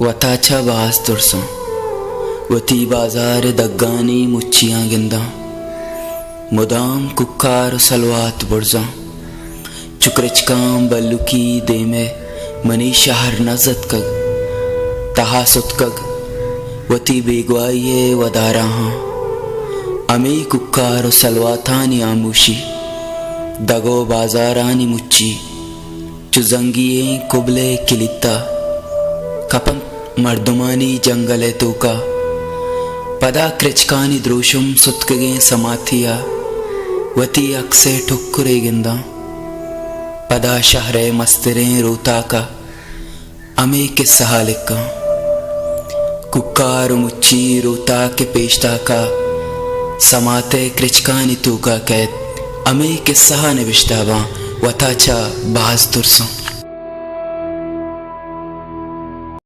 وتا چہ باز ترساں۔ وتی بازار ءِ دگانی مچیاں گنداں۔ مدام کوکار ءُ سلوات برزاں۔ چو کرچکاں بلوکی دیم ءَ منی شہر نہ زتکگ۔ تہا ستکگ۔ وتی بیگواہی ءِ وداراہاں۔ ہمے کوکار ءُ سلواتانی ہاموشی۔ دگ ءُ بازارانی مچی۔ چو زنگی ئیں کبل ءِ کلیت ءَ کپنت مردمانی جنگل ءِ توک ءَ۔ پدا کرچکانی دروشم ستکگیں سماتی ءَ وتی اکس ءِ ٹکرے گنداں۔ پدا شہر ءِ مستریں روتاک ءَ ہمے کسہ ءَ لکھاں۔ کوکار ءُ مچی روتاک ءِ پیشتاک ءَ سمات ءِ کرچکانی توک ءَ کئیت، ہمے کسہ ءَ نبشتہ باں، وتا چہ باز ترساں۔